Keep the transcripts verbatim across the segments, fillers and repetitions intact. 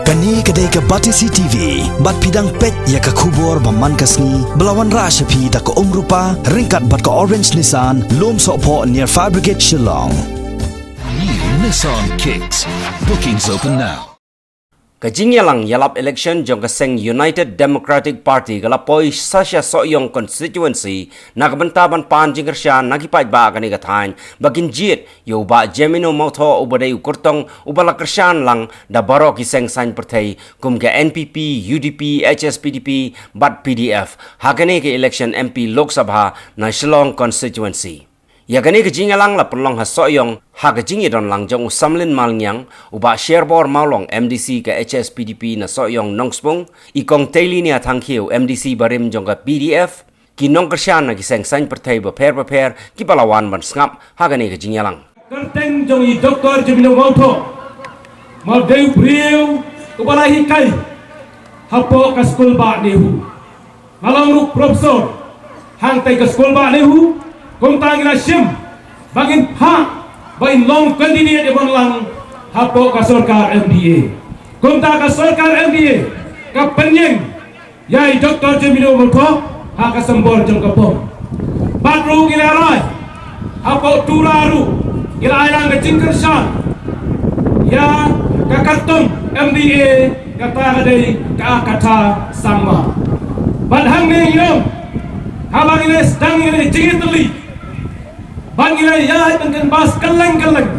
Kane ka dei ka Batesi T V, bad phi dang peit ïa ka khubor ba man ka sngi, ba la wanrah sha phi da ka Umrupa, ryngkat bad ka Orange Nissan, Lumsohphoh near Fire Brigade Shillong. New Nissan Kicks. Bookings open now. Ka jingïalang ïalap election jong ka seng United Democratic Party ka la poi sa sha Sohiong constituency na ka bynta ban pan jingkyrshan na ki paidbah kane ka thaiñ ba kin jied ïa u Bah Jemino Mawthoh uba dei u kyrtong uba la kyrshan lang da baroh ki seng saiñ pyrthei kum ka N P P, U D P, H S P D P bad P D F ha kane ka election M P Lok Sabha na Shillong constituency. Ïa kane ka jingïalang la pynlong ha Sohiong ha ka jingïadon lang jong u Samlin Malngiang, u Bah Sherbor Mawlong, M D C ka H S P D P na Sohiong Nongspung, i Kong Teilinia Thangkhiew, M D C barim jong ka P D F, ki nongkyrshan na ki seng saiñ pyrthei bapher bapher kiba la wan ban sngap ha kane ka jingïalang. Kyrteng jong i Doktor Jemino Mawthoh, ma dei u briew uba la hikai hapoh ka skul Bah NEHU. Nga long ruh professor hangtei ka skul Bah NEHU, kumta ngi la shim ba ngin phah ba in long candidate ïa ban lang hapoh ka sorkar M D A. Kumta ka sorkar M D A ka pynïeng ïa i Doktor Jemino Mawthoh ha ka symbol jong ka bom. Bad ruh ngi la rai hapoh Tura ruh ngi la ai lang ka jingkyrshan ïa ka kyrtong M D A, kata ka dei ka Katha Sangma. Bad hangne ngi ong, haba ngi la sdang ïa ka jingïatylli, bad ngi la ïaid ban kynbas kylleng kylleng,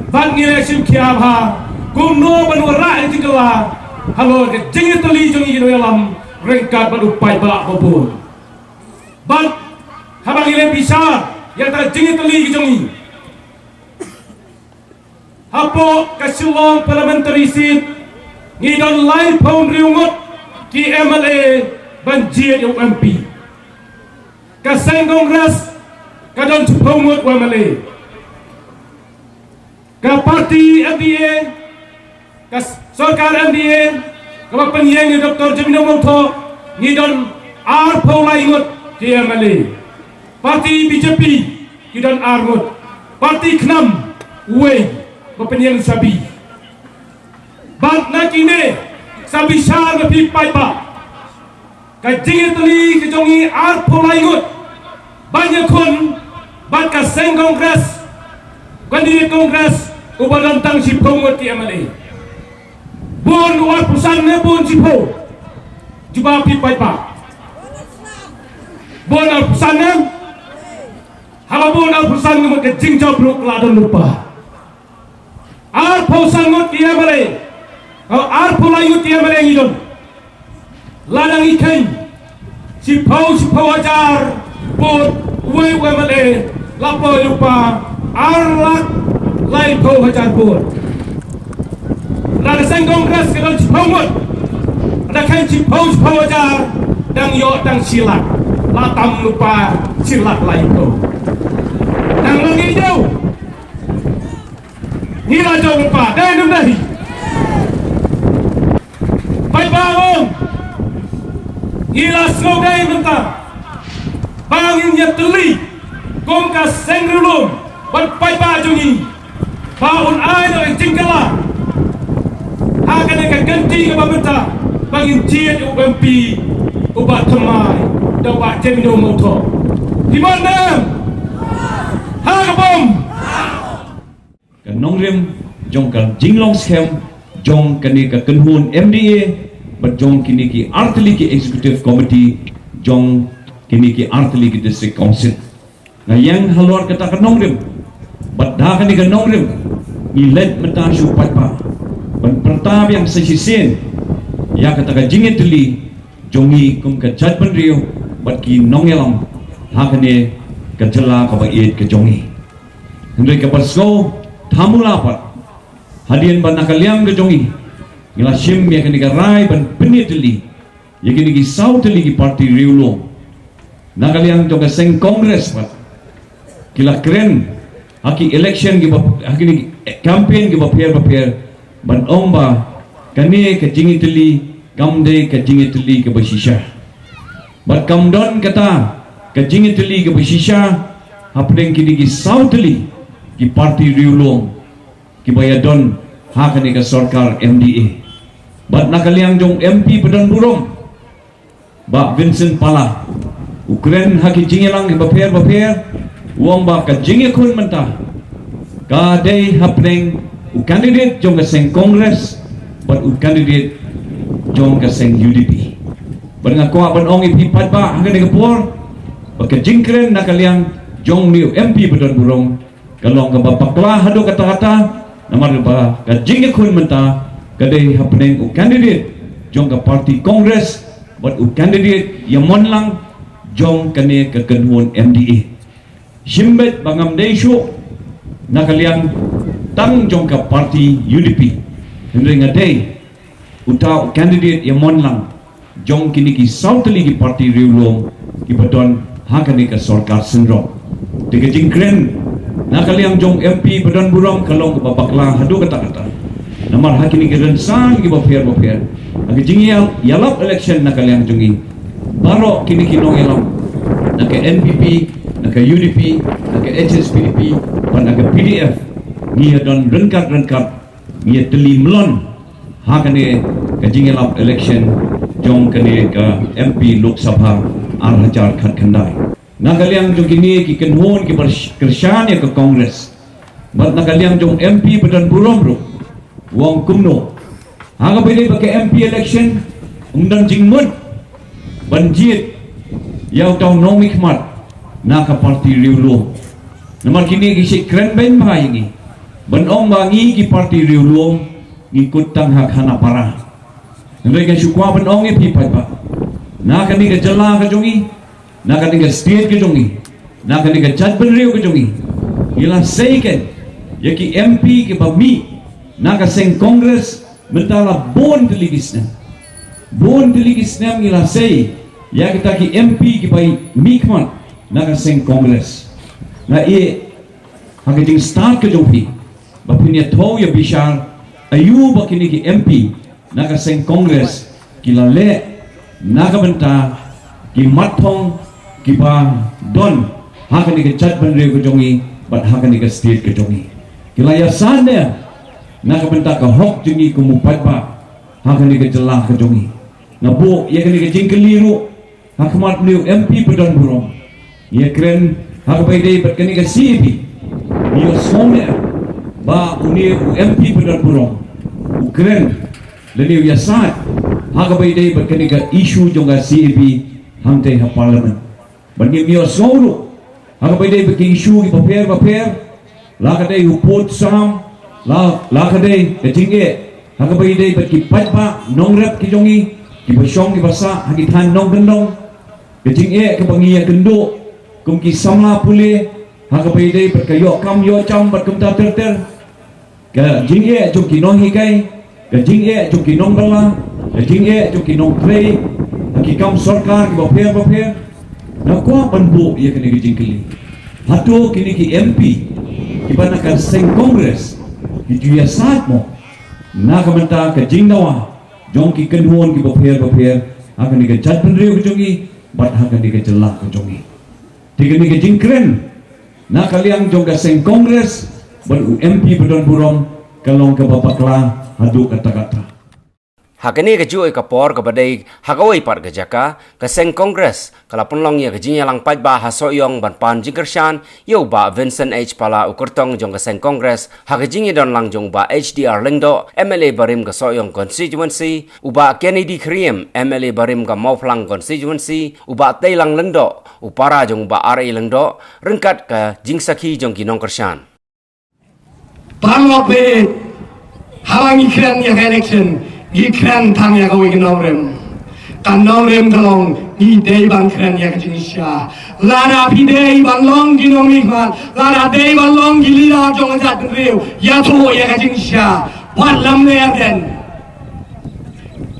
bad ngi la shim khia bha kumno ban wanrah ïa ka jingkylla halor ka jingïatylli jong ngi ki nongïalam ryngkat bad u paidbah ba bun. Bad haba ngi la bishar ïa ka jingïatylli ka jong ngi, hapoh ka Shillong Parliamentary Seat ngi don laiphew hynriew ngut ki M L A ban jied ïa u M P. Ka seng Congress ka don shiphew ngut u M L A. Ka party M D A, ka s-, sorkar M D A kaba pynïeng ïa u Doktor Jemino Mawthoh, ngi don arphew lai ngut ki M L A. Party B J P ki don ar ngut. Party KHNAM uwei ba pynïeng shabi. Bad na kine sa bishar na phi paidbah, ka jingïatylli ka jong ngi arphew lai ngut ban ïakhun bad ka seng Congress, candidate Congress uba don tang shiphew ngut ki M L A. Bun u arphew san ne bun shiphew? Jubab phi paidbah. Bun arphew san ne? Haba bun arphew san ngut ka jingjop ruh ka la don lypa. Arphew san ngut ki M L A. Oh, arphew lai ngut ki M L A ngi don. Lada ngi kheiñ shiphew, shiphew hajar vote uwei u M L A, la poi lypa ar lak laiphew hajar vote. Lada seng Congress ka don shiphew ngut, lada kheiñ shiphew, shiphew hajar, dang ïoh tang shi lak. La tam lypa shi lak laiphew. Dang la ngi jauh. Ngi la jong lypa, dei ne ym dei? Paidbah ong, ngi la sngewdei mynta ba ngin ïatylli kum ka seng riewlum bad paidbah jong ngi ba un ai da ka jingkylla ha kane ka kynti kaba mynta ba ngin jied ïa u M P uba thymmai da u Bah Jemino Mawthoh. Ki mon ne em? Ha ka bom. Ka nongrim jong ka jinglong skhem jong kane ka kynhun M D A bad jong kine ki artylli ki executive committee jong kine ki artylli ki district council. Nga ïeng halor kata ka nongrim bad da kane ka nongrim ngi leit mynta sha u paidbah ban pyrta biang sa shisien ïa kata ka jingïatylli jong ngi kum ka jaitbynriew bad ki nongïalam ha kane ka jylla kaba ïeit ka jong ngi. Hynrei kaba sngewthuh la pat, hadien ba na ka liang ka jong ngi ngi la shim ïa kane ka rai ban pynïatylli ïa kine ki saw tylli ki party riewlum. Na ka liang jong ka seng Congress pat ki la kren ha ki election kiba, ha kine ki campaign kiba pher ba pher ban ong ba kane ka jingïatylli kam dei ka jingïatylli kaba shisha. Bad kam don kata ka jingïatylli kaba shisha hapdeng kine ki saw tylli ki party riewlum kiba ïadon ha kane ka sorkar M D A. Bad na ka liang jong M P ba don burom, Bah Vincent Pala, u kren ha ki jingïalang kiba pher ba pher, u ong ba ka jingïakhun mynta ka dei hapdeng u candidate jong ka seng Congress bad u candidate jong ka seng U D P. Bad nga kwah ban ong ïa phi paidbah ha kane ka por ba ka jingkren na ka liang jong une u M P ba don burom ka long kaba bakla haduh katta katta, namar ba ka jingïakhun mynta ka dei hapdeng u candidate jong ka party Congress bad u candidate ïamon lang jong kane ka kynhun M D A. Shimbeit ba ngam dei shuh na ka liang tang jong ka party U D P, hynrei nga dei uta u candidate ïamon lang jong kine ki saw tylli ki party riewlum kiba don ha kane ka sorkar syndon. Te ka jingkren na ka liang jong M P ba don burom ka long kaba bakla haduh katta katta, namar ha kine ki rynsan kiba pher ba pher ha ka jingïalap election na ka liang jong ngi, baroh kine ki nongïalam na ka N P P, na ka U D P, na ka H S P D P bad na ka P D F, ngi ïa don ryngkat ryngkat, ngi ïa tylli mlien ha kane ka jingïalap election jong kane ka M P Lok Sabha ar hajar khatkhyndai. Na ka liang jong kine ki kynhun kiba kyrshan ïa ka Congress bad na ka liang jong M P ba don burom ruh, u ong kumno, ha kaba ïadei bad ka M P election, um don jingmut ban jied ïa uta u nongmihkhmat na ka party riewlum. Namar kine ki shu kren beiñ bha ïa ngi ban ong ba ngi ki party riewlum ngi kut tang ha khana para. Hynrei nga shu kwah ban ong ïa phi paidbah, na kane ka jylla ka jong ngi, na kane ka state ka jong ngi, na kane ka jaitbynriew ka jong ngi, ngi la sei keiñ ïa ki M P kiba mih na ka seng Congress mynta la bun tylli ki snem. Bun tylli ki snem ngi la sei ïa kita ki M P kiba mihkhmat na ka seng Congress. Nga ïeh ha ka jingstad ka jong phi ba phin ïathuh ïa bishar aïu ba kine ki M P na ka seng Congress ki la leh na ka bynta ki matphong kiba don ha kane ka jaitbynriew ka jong ngi bad ha kane ka state ka jong ngi. Ki la ïasaid ne na ka bynta ka hok jong ngi kum u paidbah ha kane ka jylla ka jong ngi. Nga buh ïa kane ka jingkylli ruh ha khmat une u M P ba don burom. Ngi ïa kren ha kaba ïadei bad kane ka C A B. Ngi ïa sngewthuh ba une u M P ba don burom u kren lane u ïasaid ha kaba ïadei bad kane ka issue jong ka C A B hangtei ha Parliament. Bad ngim ïohsngew ruh ha kaba ïadei bad ki issue kiba pher ba pher, la ka dei u pud sam, la, la ka dei ka jingeh ha kaba ïadei bad ki paidbah nongrep ki jong ngi kiba shong kiba sah ha ki thaiñ nongkyndong, ka jingeh kaba ngi ïakynduh kum ki samla pule ha kaba ïadei bad ka ïoh kam ïoh jam bad kumta ter ter. Ka jingeh jong ki nonghikai, ka jingeh jong ki nongbylla, ka jingeh jong ki nongtrei ha ki kam sorkar kiba pher ba pher. Nga kwah ban buh ïa kane ka jingkylli, hato kine ki M P kiba na ka seng Congress ki ju ïasaid mo na ka bynta ka jingdawa jong ki kynhun kiba pher ba pher ha kane ka jaitbynriew ka jong ngi bad ha kane ka jylla ka jong ngi? Te kane ka jingkren na ka liang jong ka seng Congress bad u M P ba don burom ka long kaba bakla haduh katta katta. Ha kane kajuh ka por kaba dei ha kawei pat ka jaka, ka seng Congress ka la pynlong ïa ka jingïalang paidbah ha Sohiong ban pan jingkyrshan ïa u Bah Vincent H Pala, u kyrtong jong ka seng Congress, ha ka jingïadon lang jong u Bah H D R Lyngdoh, M L A barim ka Sohiong Constituency, u Bah Kennedy Khyriem, M L A barim ka Mawphlang Constituency, u Bah Teilang Lyngdoh, u para jong u Bah R A Lyngdoh, ryngkat ka jingsakhi jong ki nongkyrshan. Paralok, haba ngi kren ïa ka election, ngi kren tang ïa kawei ka nongrim. Ka nongrim ka long ngi dei ban kren ïa ka jingshisha. Lada phi dei ban long ki nongmihkhmat, lada dei ban long ki leader jong ka jaitbynriew, ïathuh ïa ka jingshisha. Wat lam ne ïa den.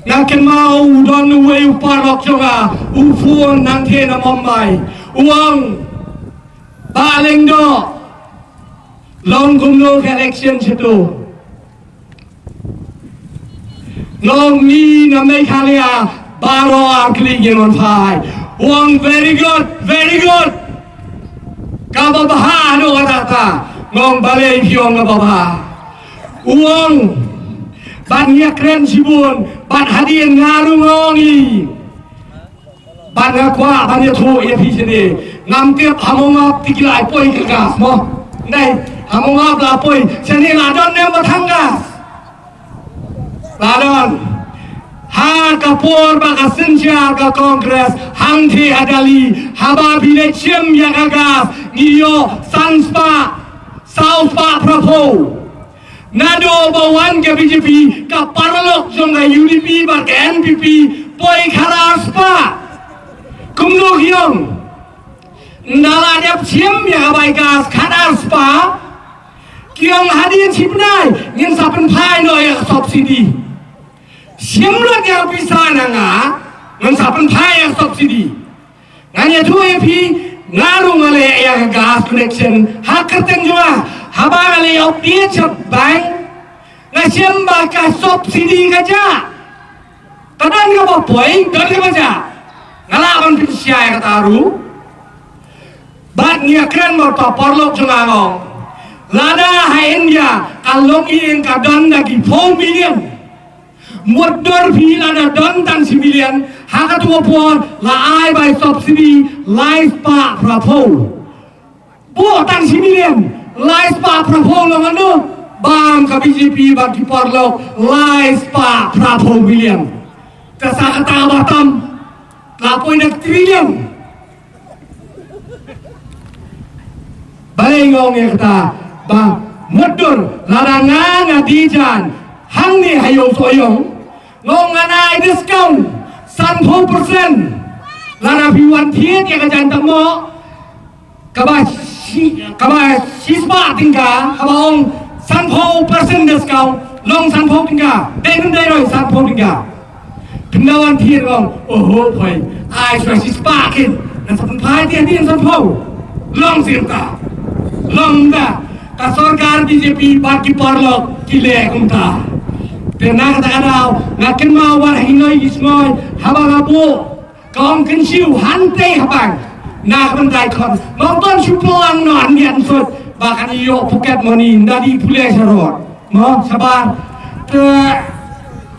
Nga kynmaw u don uwei u paralok jong nga, u phone nangtei na Mumbai. U ong, Bah Lyngdoh, long kumno ka election shato? Nga ong, ngi na Meghalaya baroh ar tylli ngin wan phai. U ong, very good, very good. Kaba bha haduh katta katta. Nga ong, balei phi ong kaba bha? U ong, Ban ïa kren shibun, ban hadien nga ruh nga ong i. Ban nga kwah ban ïathuh ïa phi shane. Ngam tip ha Mawngap te ki la ai poi ka gas mo. Nai, ha Mawngap la poi, shane la don ne em ba thang gas? La don. Ha ka por ba ka synshar ka Congress hangtei ha Delhi, haba phi leit shim ïa ka gas, ngi ïoh san spah, saw spah phraphew. Naduh ba wan ka B J P, ka paralok jong ka U D P bad ka N P P poi khatar spah. Kumno ki ong? Nda la dep shim ïa ka bai gas khatar spah, ki ong hadien shi bnai ngin sa pynphai noh ïa ka subsidy. Shim lut ïa ka pisa na nga, ngin sa pynphai ïa ka subsidy. Ngan ïathuh ïa phi, nga ruh nga leh ïa ka gas connection ha kyrteng jong nga. Haba nga leit update sha bank, nga shem ba ka subsidy ka jah. Ka don kaba poi, don kaba jah. Nga lah ban pynshisha ïa kata ruh. Bad ngi ïakren bad ka paralok jong nga, nga ong, lada ha India ka longïing ka don da ki four million. Mutdur phi lada don tang shi million, ha katu ka por la ai bai subsidy lai spah phraphew. Buh tang shi million, lai spah phraphew long ano? Bam ka B J P bad ki paralok, lai spah phraphew million. Te sa kata ba tam, la poi na trillion. Balei nga ong ïa kata? Ba mutdur, lada nga nga dei jan hangne ha Ïew Sohiong, nga ong ngan ai discount sanphew percent. Lada phi wan thied ïa ka jaiñtymok kaba shi, kaba shispah tyngka, haba ong sanphew percent discount, long sanphew tyngka, dei ne ym dei ruh sanphew tyngka. Pynban wan thied, ong, oho, phai, ai shuwa shispah kin, ngan sa pynphai te hadien sanphew. Long shisha. Long da. Ka sorkar B J P bad ki paralok ki leh kumta. Te na kata ka daw, nga kynmaw wat ha kine ki sngi haba nga buh ka ong kynshew hangtei ha bank. Na ka bynta khot, nga ong to shu plang noh, ngan ïa sut ba kan ïoh pocket money, nda dei pule sha rot. Mo, shabar. Te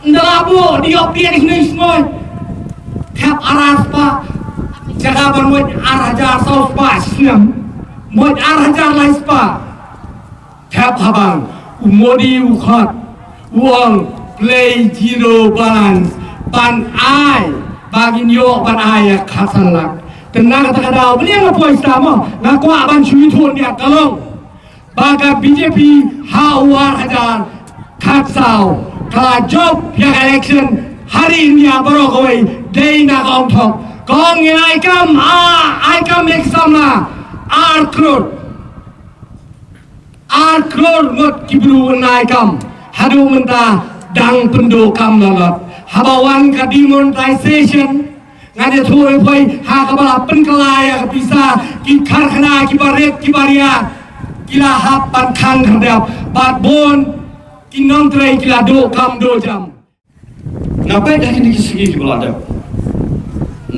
nda la buh, dei ïoh plie dei sngewsih sngewsih. Thep ar spah. Jaka ban mut ar hajar saw spah shi snem, mut ar hajar lai spah. Thep ha bank, u Modi u khot, u ong play zero balance, ban ai, ba ngin ïoh ban ai ïa ka san lak. Te na kata ka daw, bniah nga poi sha mo, nga kwah ban shu ïathuh ïa ka long ba ka B J P ha u ar hajar khatsaw ka la jop ïa ka election ha ri India baroh kawei, dei na ka ong thok. Ka ong ngin ai kam, a, ai kam ïa ki samla ar klur. Ar klur ngut ki briew yn ai kam. Haduh mynta dang pynduh kam la lut. Haba wan ka demonetization, ngan ïathuh ïa phi, ha kaba la pynkylla ïa ka pisa, ki karkhana kiba rit kiba ria ki la hap ban khang khyrdep, bad bun ki nongtrei ki la duh kam duh jam. Nga peit ha kine ki sngi kiba la dep,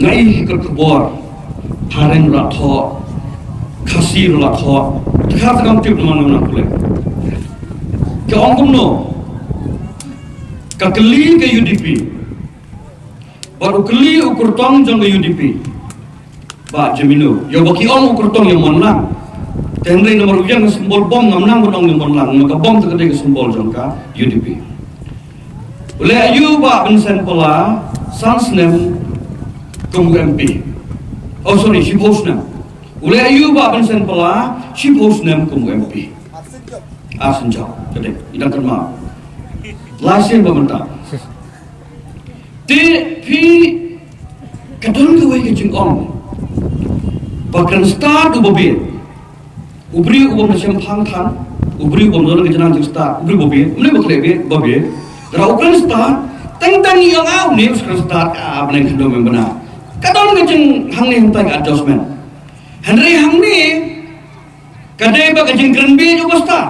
nga ïohi ka khubor, Phareng ruh la thoh, Khasi ruh la thoh, te kata kam tip namar ngam nang pule. Ka ong kumno? Ka kylli ka U D P bad u kylli u kyrtong jong ka U D P. Bah Jemino, ïa ba ki ong u kyrtong ïa Mon Lang. Te hynrei namar u ïeng ka symbol bom, ngam nang ban ong ïa Mon Lang, namar ka bom te ka dei ka symbol jong ka U D P. U leh aïu Bah Vincent Pala, san snem kum u M P? Oh sorry, shiphew snem. U leh aïu Bah Vincent Pala, shiphew snem kum u M P? Ar sien jop, ka dei, i dang kynmaw. Lai sien ba mynta. Te phi, ka don kawei ka jingong ba kren stad uba bieit. U briew u bym da shemphang than, u briew u bym don ka jingnang jingstad, u briew uba bieit, u briew uba khleh bieit, uba bieit. Lada u kren stad, teng teng i ong, a, une u kren stad, a, bneng khyndew mynbna. Ka don ka jing hangne hangtai ka adjustment. Hynrei hangne ka dei ba ka jingkren bieit uba stad.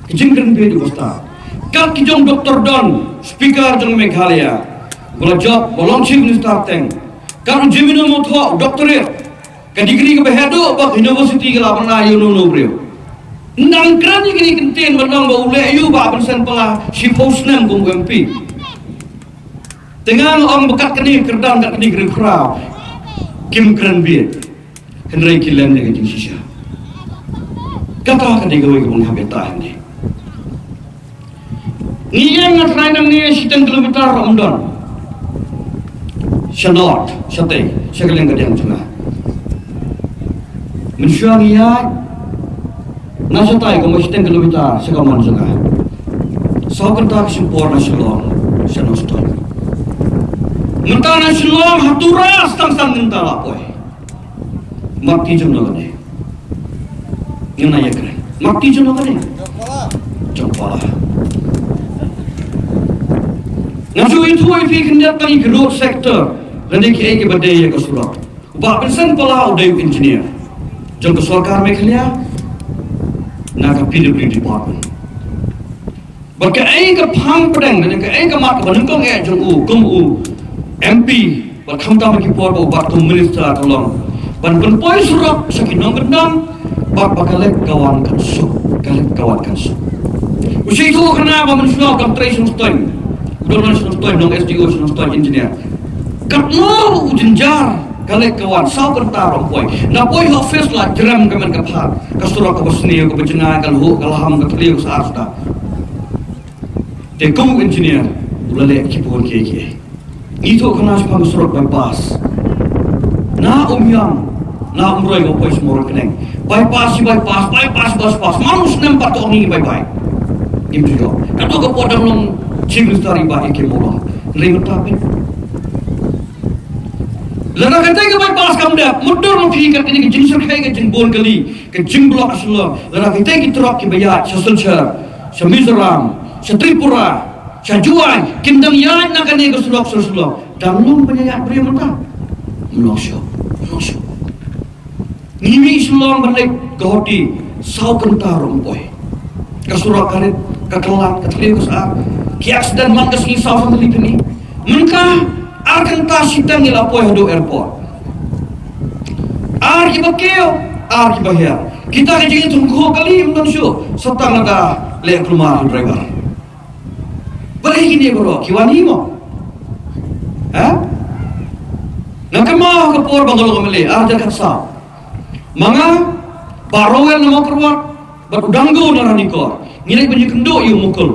Ka jingkren bieit uba stad. Kat ki jong Doctor Don, Speaker jong Meghalaya, ba la jop, ba long Chief Minister teng. Kat u Jemino Myrtha, doctorate, ka degree kaba haduh ba ka university ka la bynta ïa uno uno u briew. Nang kren ïa kine ki ktien ban ong ba u leh ïa u Bah Vincent Pala shiphew snem kum u M P. Te nga ong ba kat kane ka kyrdan, kat kane ka ri khraw kim kren beit. Hynrei ki leh ïa ka jingshisha. Kata ka dei kawei kaba nga hap ïa ta hangne. Ngi ïeng nga trai nangne shiteng kilometer ruh ym don. Sha north, shatei, sha kylleng ka diang jong nga. Mynshuwa ngi ïaid na shatai kumba shiteng kilometer sha kamon jong nga. Saw kynta ka shim por na Shillong sha Nongstoiñ. Mynta na Shillong ha Tura tang san kynta la poi. Mat ki jong no kane. Ngin ïa kren. Mat ki jong no kane. Jong Pala. Nga ju ïathuh ïa phi khyndiat tang ïa ki road sector lane kiei kiba dei ïa ka surok. U Bah Vincent Pala u dei u engineer jong ka sorkar Meghalaya na ka P W D department. Bad kaei ka phang pdeng ne kaei ka mat kaba nyngkong eh jong u kum u M P bad khamtam ha ki por ba u bat kum minister ka long ban pynpoi surok sha ki nongkyndong bad ba ka leit ka wan kan suk, ka leit ka wan kan suk. U shu ïathuh khana ba mynshuwa u dang trei sha Nongstoiñ, u dang trei sha Nongstoiñ, long S D O sha Nongstoiñ, engineer. Katno u jynjar ka leit ka wan, saw kynta ruh ym poi. Na poi ha office la jrem ka met ka phad, ka surok kaba sniew, kaba jngai, ka lhuh, ka lham, ka thliew, ka sar sdang. Te kum u engineer u la leh ki bun kiei kiei. Ngi ïathuh khana shaphang ka surok bypass. Na Umïam, na Umroi ba poi sha Mawryngkneng. Bypass shi bypass, bypass, bypass. Man u snem pat to ngi bye bye. Ngim ju ïoh. Katto ka por dang long Chief Minister i Bah A K Mawlong. Hynrei mynta phi, lada katei ka bypass kam dep, mutdur ma phi kat kane ka jingshyrkhei, ka jingbun kali, ka jingblok ha Shillong. Lada katei ki trok kiba ïaid sha Silchar, sha Mizoram, sha Tripura, sha Jowai, kin dang ïaid na kane ka surok sha Shillong. Dang long ban ïaid briew mynta? Ym long shuh, ym long shuh. Ngi mih Shillong ban leit Guwahati saw kynta ruh ym poi. Ka surok ka rit, ka kylla, ka thliew, ka sar. Ki accident man ka sngi saw san tylli pynïaid. Mynta ar kynta shiteng ngi la poi haduh airport. Ar kiba kiew, ar kiba hiar. Kita ki jingïathuhkhooh kali ym don shuh. Sa tang lada leh kulmar u driver. Balei kine baroh ki wan hi mo? Ha? Nga kynmaw ka por ba nga long M L A, ar hajar khatsaw. Ma nga, Bah Rowell na Mawkyrwat bad u Dangu na Ranikor, ngi leit ban ïakynduh ïa u Mukul.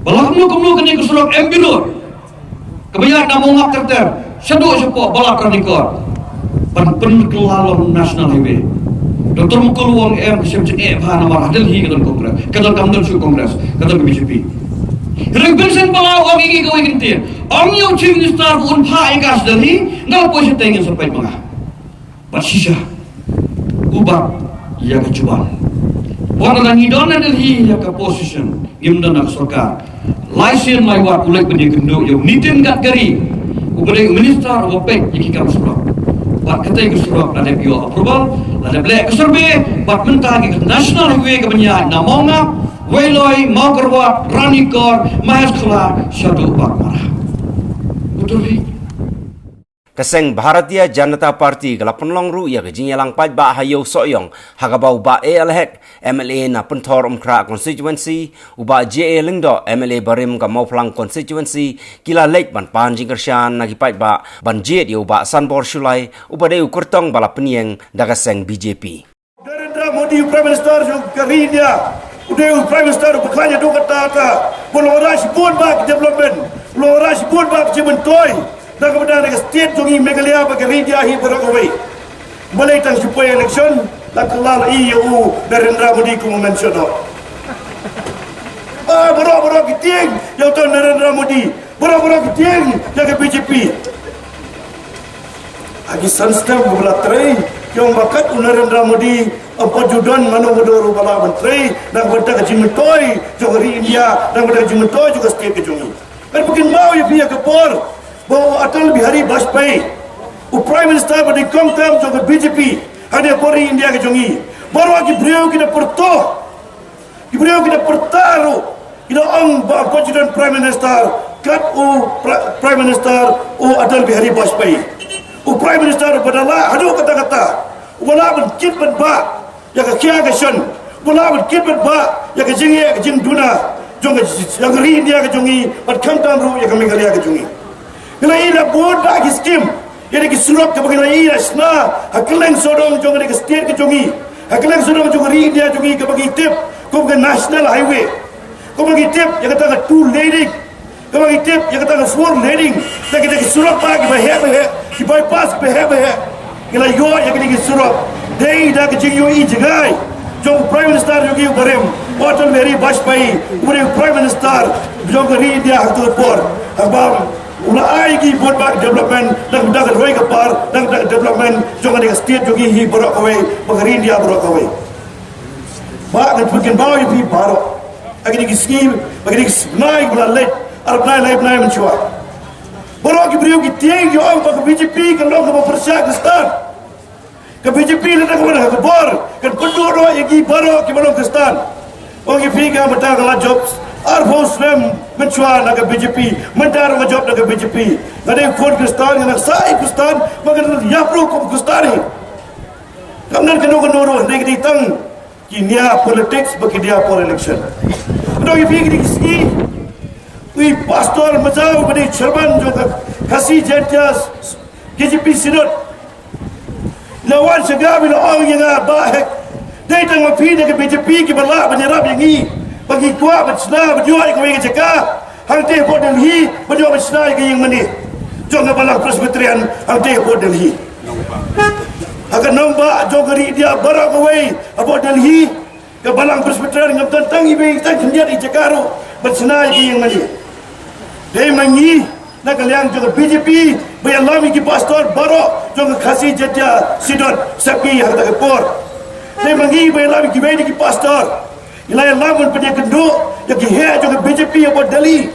Ba la kumno kumno kane ka surok M P Road kaba ïaid na Mawngap ter ter shaduh shapoh Balat Ranikor ban pynkylla long National Highway. Doctor Mukul u ong em, ka shem jingeh bha namar ha Delhi ka don Congress, ka don, kam don shuh Congress, ka don ka B J P. Hynrei Vincent Pala u ong ïa ngi kawei ka ktien, ong ïa u Chief Minister ba un phah ïa ka sha Delhi, nga la poi shatei, ngin sa peit ma nga. Bad shisha u bat ïa ka juban. Wat la ngi don na Delhi ïa ka position, ngim don na ka sorkar. Lai sien lai wat u leit ban ïakynduh ïa u Nitin Gadkari, uba dei u minister uba peit ïa ki kam surok. Bad katei ka surok la dep ïoh approval, la dep leh ka survey, bad mynta ka National Highway ka ban ïaid na Mawngap, Weiloi, Mawkyrwat, Ranikor, Mahesh Khola, shaduh Baghmara. Utur hi. Ka seng Bharatiya Janata Party ka la pynlong ruh ïa ka jingïalang paidbah ha Ïew Sohiong, ha kaba u Bah A L Hek, M L A na Pynthor Umkhrah Constituency, u Bah J A Lyngdoh, M L A barim ka Mawphlang Constituency, ki la leit ban pan jingkyrshan na ki paidbah ban jied ïa u Bah Sanbor Shullai, uba dei u kyrtong ba la pynïeng da ka seng B J P. Narendra Modi, u Prime Minister jong ka ri India, u dei u Prime Minister uba khlaiñ haduh katta katta, ba u la wanrah shibun bha ki development, u la wanrah shibun bha ki jingmyntoi na ka bynta ka state jong ngi Meghalaya bad ka ri India hi baroh kawei. Balei tang shu poi election la kylla ïa u Narendra Modi kum u mention noh? Ah, baroh baroh ki tieng ïa uto u Narendra Modi. Baroh baroh ki tieng ïa ka B J P. Ha ki san snem ba la trei, ki ong ba kat u Narendra Modi, ym pat ju don mano mano ruh ba lah ban trei na ka bynta ka jingmyntoi jong ka ri India, na ka bynta ka jingmyntoi jong ka state ka jong ngi. Ngan pynkynmaw ïa phi ïa ka por ba u Atal Bihari Vajpayee, u Prime Minister ba nyngkong term jong ka B J P, ha kane ka ri India ka jong ngi, baroh ki briew ki da pyrto. Ki briew ki da pyrta ruh, ki da ong ba ym pat ju don Prime Minister kat u Pri-, Prime Minister u Atal Bihari Vajpayee. U Prime Minister uba da lah haduh katta katta, uba lah ban kit ban bah ïa ka khia ka shon Pula bad kit bad ba ïa ka jingeh ka jingduna jong ka, jong ka ri India ka jong ngi, bad khamtam ruh ïa ka Meghalaya ka jong ngi. Ngi la ïoh bun bah ki skim, ïa ki surok kaba ngi la ïoh shna ha kylleng sawdong jong ka state ka jong ngi, ha kylleng sawdong jong ka ri India jong ngi, kaba ngi tip kum ka national highway, kaba ngi tip ïa kata ka two laning, kaba ngi tip ïa kata ka four laning, da kita ki surok ba kiba heh ba heh, ki bypass kiba heh ba heh. Ngi la ïoh ïa kine ki surok dei da ka jingïohi jngai jong u Prime Minister jong ngi u barim Atal Bihari Vajpayee, u barim Prime Minister jong ka ri India ha kato ka por, haba u la ai ki bun bah development, da ka roi ka par, da ka development jong ka state jong ngi hi baroh kawei, ba ka ri India baroh kawei. Ba ngan pynbna ïa phi baroh, ha kine ki sngi, ha kine ki sngi ba la leit, ar bnai lai bnai mynshuwa, baroh ki briew ki tieng ki ong ba ka B J P ka long kaba pyrshah Khristan. Ka B J P lada ka wan ha ka bor, kan pynduh noh ïa ki baroh kiba long Khristan. Ong ïa phi, ka mynta ka la jop arphew snem mynshuwa na ka B J P, mynta ruh ka jop na ka B J P. Nga dei u khun Khristan, nga nang sah ïa u Khristan, ba ngan ïap ruh kum u Khristan hi. Kam don kano kano ruh, hynrei ka dei tang ki nia politics bad ki nia por election. Ong ïa phi, kine ki sngi u pastor Majaw ba dei chairman jong ka Khasi Jaintia K J P Synod, la wan sha nga bad la ong ïa nga, Bah Hek, dei tang ma phi na ka B J P kiba lah ban ïarap ïa ngi ba ngi kwah ban shna, ban ïoh ïa kawei ka jaka hangtei hapoh Delhi, ban ïoh ban shna ïa ka ïing mane jong ka Balang Presbyterian hangtei hapoh Delhi. Ha ka nongbah jong ka ri India baroh kawei hapoh Delhi, ka Balang Presbyterian ngam don tang iwei tang khyndiat i jaka ruh ban shna ïa ka ïing mane. Dei ma ngi na ka liang jong ka B J P ba ïalam ïa ki pastor baroh jong ka Khasi Jaintia Synod sepngi ha kata ka por. Dei ma ngi ba ïalam ïa kiwei de ki pastor. Ngi la ïalam ban pynïakynduh ïa ki heh jong ka B J P hapoh Delhi.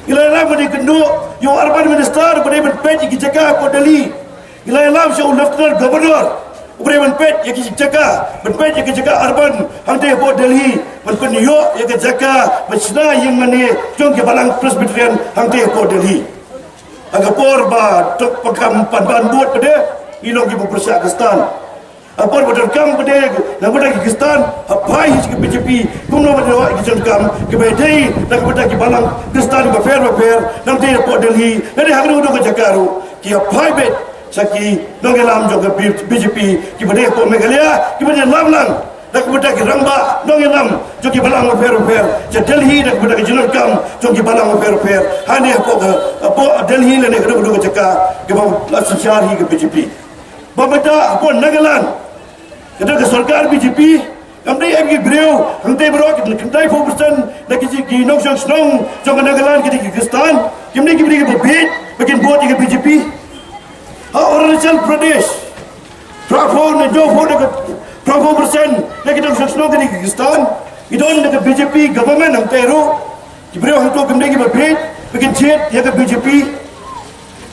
Ngi la ïalam ban ïakynduh ïa u urban minister ba dei ban peit ïa ki jaka hapoh Delhi. Ngi la ïalam sha u Lieutenant Governor uba dei ban peit ïa ki jaka, ban peit ïa ki jaka urban hangtei hapoh Delhi, ban pynïoh ïa ki jaka ban shna ïing mane jong ki Balang Presbyterian hangtei hapoh Delhi. Ha ka por ba dok pyrkhat ban ban bud pat de, ngi long kiba pyrshah Khristan. Ha por ba donkam pat de na ka bynta ki Khristan, ha phai hi sha ka B J P, kumno ban ïoh ïa ki jingdonkam kiba dei na ka bynta ki Balang Khristan bapher bapher, nangtei hapoh Delhi, lane ha kano kano ka jaka ruh, ki ha phai beit sha ki nongïalam jong ka B J P kiba dei hapoh Meghalaya, kiba dei lam lang na ka bynta ki rangbah nongïalam jong ki Balang bapher bapher sha Delhi, na ka bynta ki jingdonkam jong ki Balang bapher bapher hangne hapoh ka, hapoh Delhi lane kano kano ka jaka kaba la synshar hi ka B J P. Ba mynta hapoh Nagaland, ka don ka sorkar B J P, kam dei em ki briew hangtei baroh, ki khyndai phew percent na ki, ki nongshong shnong jong ka Nagaland ki dei ki Khristan, kim dei ki briew kiba bieit ba kin bud ïa ka B J P. Ha Arunachal Pradesh, phra phew ne hynñiew phew ne ka, phra phew percent na ki nongshong shnong ki dei ki Khristan, ki don na ka B J P government hangtei ruh. Ki briew hangto kim dei kiba bieit ba kin jied ïa ka B J P.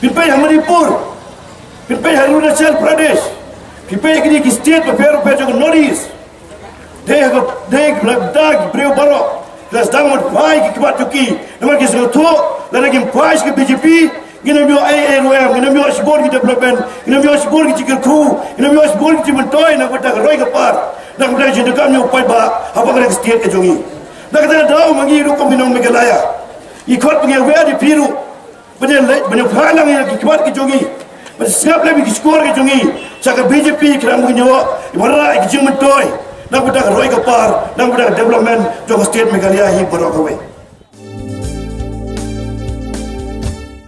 Phin peit ha Manipur, phin peit ha Arunachal Pradesh, phin peit ha kine ki state bapher bapher jong ka North East. Dei ha ka, dei ha ka bynta ki briew baroh ki la sdang ban phai ki khmat jong ki, namar ki sngewthuh lada kim phai sha ka B J P, ngin ym ïoh ei ei ruh em, ngin ym ïoh shibun ki development, ngin ym ïoh shibun ki jingkyrkhu, ngin ym ïoh shibun ki jingmyntoi na ka bynta ka roi ka par, na ka bynta ka jingdonkam jong u paidbah hapoh kane ka state ka jong ngi. Na kata ka daw ma ngi ruh kum ki nong Meghalaya, ngi khot ba ngi wer ïa phi ruh ban ïaleit, ban ïapher lang ïa ki khmat ki jong ngi, ban sngap lem ïa ki shkor ki jong ngi sha ka B J P, khnang ba ngin ïoh ban rah ïa ki jingmyntoi na ka bynta ka roi ka par, na ka bynta ka development jong ka state Meghalaya hi baroh kawei.